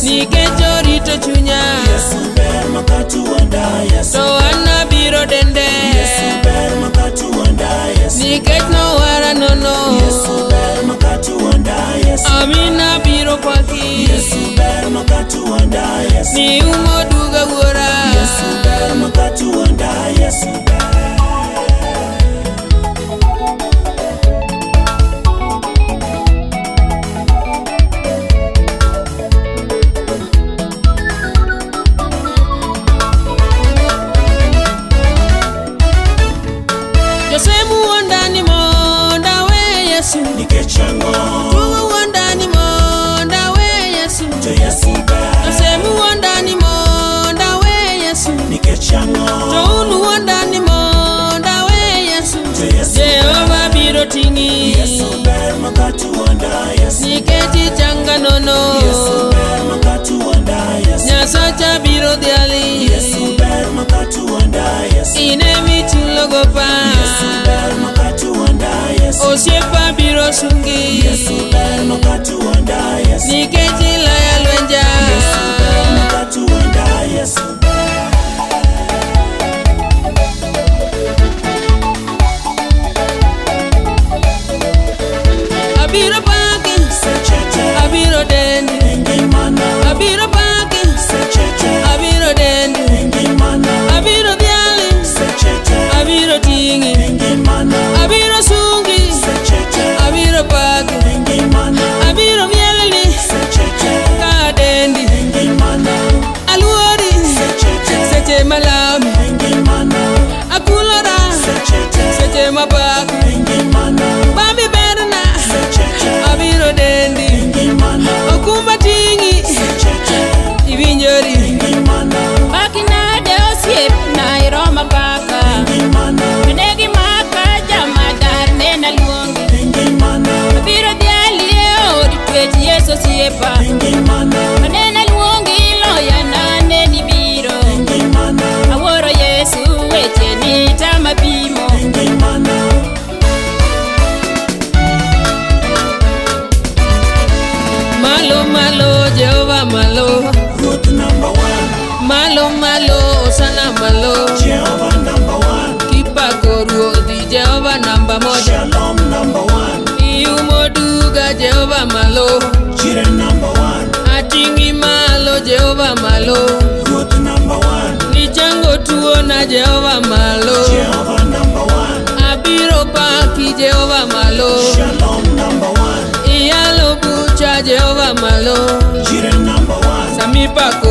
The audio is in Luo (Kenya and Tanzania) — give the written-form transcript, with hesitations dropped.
Yesu. Nikech orito chunya. Yesu ber makatuonda Yesu. To an abiro dende. Yesu ber makatuonda Yesu. Nikech nowara nono. Yesu ber makatuonda Yesu. Amina biro paki. Yesu ber makatuonda Yesu. Ni umo duga wuora. Yesu ber makatuonda Yesu ber. Josemu wuonda ni mondo awe Yesu. Nikech ang'o? Tugo wuonda ni mondo awe Yesu. To Yesu ber. Josemu wuonda ni mondo awe Yesu. Nikech ang'o? To un wuonda ni mondo awe Yesu. To Yesu Jehova biro ting'i. Yesu ber makatuonda Yesu. Nikech ichanga nono. Yesu ber makatuonda Yesu. Nyasacha biro dhiali. Yesu ber makatuonda Yesu. In emichulo gopa. Yesu ber makatuonda Yesu. Osiepa biro sungi. Yesu ber makatuonda Yesu. Nikech ilaya lwenja. Yesu ber makatuonda Yesu ber. Abiro paki. Seche te Abiro dendi. e ngimana. Abiro paki. Seche te Abiro dendi. e ngimana. Abiro dhiali. Seche te Abiro ting'i. e ngimana. Abiro sungi. Seche te Abiro paki. e ngimana. Abiro mielni. Seche te Ka dendi. e ngimana. Aluori. Seche te Seche malami. e ngimana. Akulora. Seche te Seche mapaki. e ngimana. Bambi berna. Seche te Abiro dendi. e ngimana. Okumba ting'i. Seche te Iwinjori. e ngimana. Pakinade osiepna iroma paka. Ngimana. Ne gimaka jamadar nena luongi. E ngimana. Abiro dhiali e od twech Yesu osiepa. E ngimana. Nena luongi loyana ne nibiro. E ngimana. Awuoro Yesu wecheni tama pimo. E ngimana. Malo malo Jehova malo. Ruoth number one. Malo malo Osana malo. Jehovah number one. Kipako ruodhi Jehova namba moja. Shalom number one. Iumo duga Jehova malo. Jireh number one. Ating'i malo Jehova malo. Ruoth number one. Nichango tuona Jehova malo. Jehovah number one. Abiro paki Jehova malo. Shalom number one. Iyalo bucha Jehova malo. Jireh number one. Sami pako